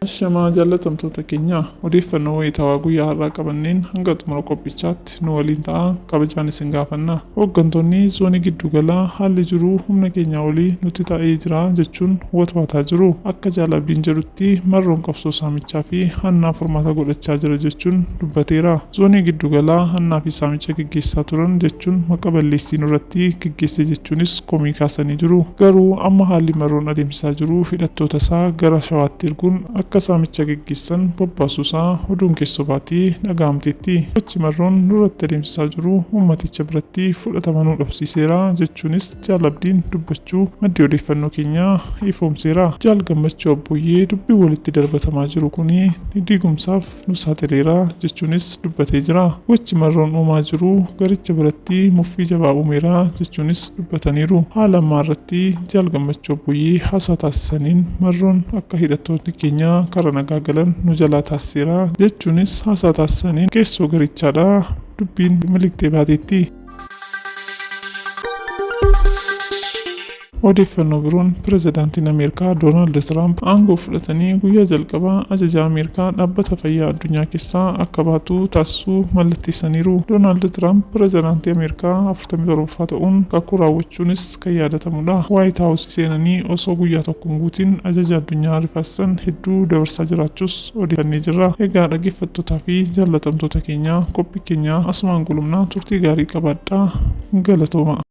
Ashamaa jaallatamtoota keenya, odeeffannoo wayitaawaa guyyaa har'aa qabanneen hanga xumura qophichaatti nu waliin ta'aa kabajaan isin gaafanna. Hooggantoonni zoonii gidduugalaa haalli jiru humna keenyaa olii nutti ta'ee jira jechuun watwaataa jiru. Akka Jaal Abdiin jedhutti Marroon qabsoo saamichaa fi hannaa furmaata godhachaa jira jechuun dubbateera. Zoonii gidduugalaa hannaa fi saamicha geggeessaa turan jechuun maqa balleessii nurratti geggeesse jechuunis komii kaasanii jiru. Garuu amma haalli Marroon adeemsisaa jiru hidhattoota isaa gara Shawaatti erguun akka saamicha geggeessan bobbaasuu isaa oduun keessoo baatii dhaga'amteetti. Gochi Marroon nurratti adeemsisaa jiru uummaticha biratti fudhatama nu dhabsiiseera jechuunis Jaal Abdiin dubbachuu maddi odeeffannoo keenyaa ifoomseera. Jaal Gammachuu Abbooyyee dubbiin walitti darbatamaa jiru kuni diigumsaaf nu saaxileera jechuunis dubbatee jira. Gochi Marroon uumaa jiru garicha biratti muffii jabaa uumeera jechuunis dubbataniiru. Haala ammaa irratti Jaal Gammachuu Abbooyyee haasaa taasisaniin Marroon akka hidhattootni keenya kara nagaa galan nu jalaa taasiseera jechuunis haasaa taasisaniin keessoo garichaadhaa dubbiin miliqxee baateetti. Odeeffannoo biroon Pirezidaantiin Ameerikaa Doonaald Tiraamp aangoo fudhatanii guyyaa jalqabaa ajaja Ameerikaa Dhaabbata Fayyaa Addunyaa keessaa akka baatu taasisuu mallatteessaniiru. Doonaald Tiraamp pirezidaantii Ameerikaa 47ffaa ta'uun kakuu raawwachuunis kan yaadatamudha. Waayit Haawus seenanii osoo guyyaa tokko hin guutiin ajaja addunyaa rifaasisan hedduu dabarsaa jiraachuus odeeffannee jirra. Egaa dhaggeeffattootaa fi jaallatamtoota keenya qophii keenya asumaan goolabna, turtii gaarii qabaadhaa, galatooma.